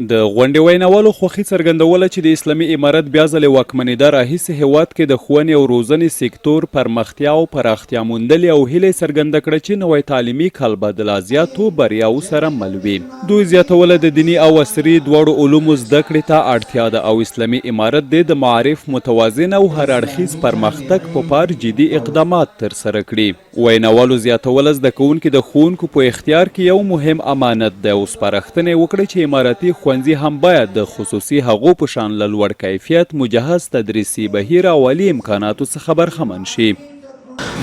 د غونډې ویناوالو خوښي څرګندوله چې د اسلامي امارت بیا ځلې واکمنېدا راهیسې هېواد کې د ښوونې او روزنې سکتور پرمختیا او پراختیا موندلې او هیله یې څرګنده کړه چې نوی تعلیمي کال به د لا زیاتو بریاوو سره مل وي. دوی زیاتوله، د دیني او عصري دواړو علومو زده کړې ته اړتیا ده او اسلامي امارت دې د معارف متوازن او هر اړخیز پرمختګ په پار جدي اقدامات ترسره کړي. ویناوالو زیاتوله، زده کوونکي د ښوونکو په اختیار کې یو مهم امانت دی او سپارښتنه یې وکړه چې امارتي ښوونځي هم باید د خصوصي هغو په شان له لوړ کیفیت، مجهز تدریسي بهیر او عالي امکاناتو څخه برخمن شي.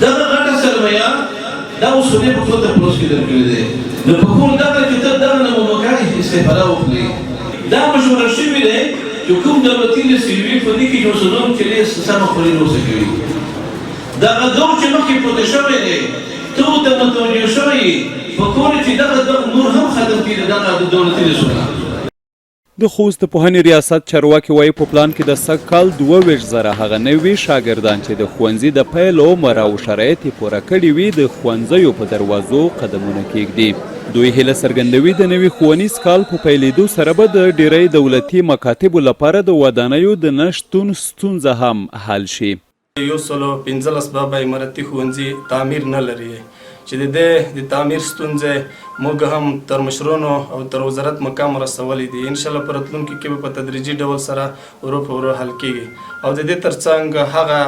دغه غټه سرمایه دا اوس خدای په ټول تپوس کې درکړي دی نو په کور دغه چې ته دغه نه مکه استفاده وکړي. دا مشوره شوي دی چې کوم دولتي لسي وي په دې کې چې اوس نوم چې دی سمه خوري نو څه کوي. دغه دور چې مخکې پورته شوی دی ته ورته متوجه شوی یې، په کور چې دغه دور نور هم ختم کړي د دغه د دولتي لسونه. د خوست د پوهنې ریاست چارواکي وايي، په پلان کې د سږ کال 22 زره هغه نوي شاګردان چې د ښوونځي د پیل عمر او شرایط یې پوره کړي وي، د ښوونځیو په دروازو قدمونه کېږدي. دوی هیله څرګندوي، د نوي ښوونیز کال په پیلېدو سره به د ډېری دولتي مکاتبو لپاره د ودانیو د نه شتون ستونزه هم حل شي. 115 بابه امارتي ښوونځي تعمیر نه لري چې د دې د تعمیر ستونزې موږ هم تر مشرونو او تر وزارت مقام رسولې دي. ان شاء الله په راتلونکي کې به په تدریجي ډول سره ورو په ورو حل کیږي او د دې ترڅنګ هغه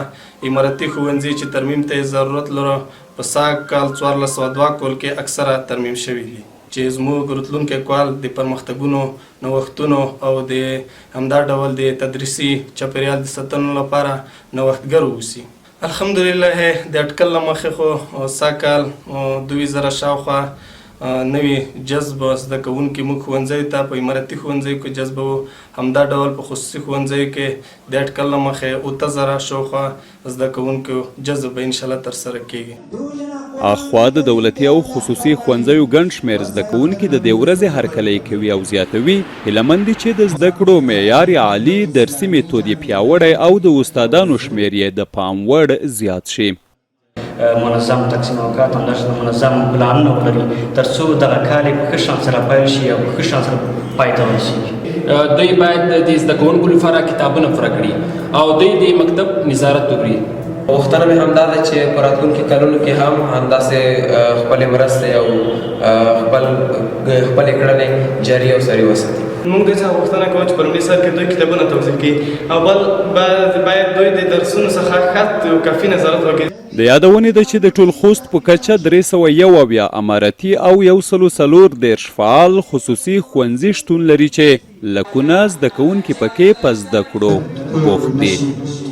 امارتي ښوونځي چې ترمیم ته یې ضرورت لرو، په سږ کال 1402 کال کې اکثره ترمیم شوي دي چې زموږ راتلونکی کال د پرمختګونو، نوښتونو او د همدا ډول د تدریسي چاپېریال د ساتنو لپاره نوښتګر اوسي. الحمدلله د اټکل له مخې خو سږ کال 20 زره شاوخوا نوي جذب زده کوونکي موږ ښوونځیو ته په امارتي ښوونځیو کې جذبوو. همدا ډول په خصوصي ښوونځیو کې د اټکل له مخې 8000 شاوخوا زده کوونکو جذب به انشاالله ترسره کېږي. اخوا د دولتي او خصوصي ښوونځیو ګڼ شمېر زده کوونکي د دې ورځې هرکلی کوي او زیاتوي، هیله من دي چې د زده کړو معیار یې عالي، درسي میتود یې پیاوړی او د استادانو شمېر یې د پام وړ زیات شي. منظم تقسیم اوقات، همداشان منظم پلانونه ولري، ترڅو دغه کال یې په ښه شان سره پیل شي او په ښه شان سره پای ته ورسیږي. دوی باید د زده کوونکو لپاره کتابونه پوره کړي او دوی د مکتب نظارت وکړي. غوښتنه مې همدا ده چې په راتلونکي کلونو کې هم همداسې خپلې مرستې او خپلې کړنې جاري او ساري وساتي. موږ دوی څخه غوښتنه کوو چې په لومړي سر کې دوی کتابونه توزیع کړي او بل باید دوی د درسونو څخه ښه او کافي نظارت وکړي. د یادونې ده چې د ټول خوست په کچه 371 امارتي او 134 فعال خصوصي ښوونځي شتون لري چې لکونه زده کوونکي پکې په زده کړو بوخت دي.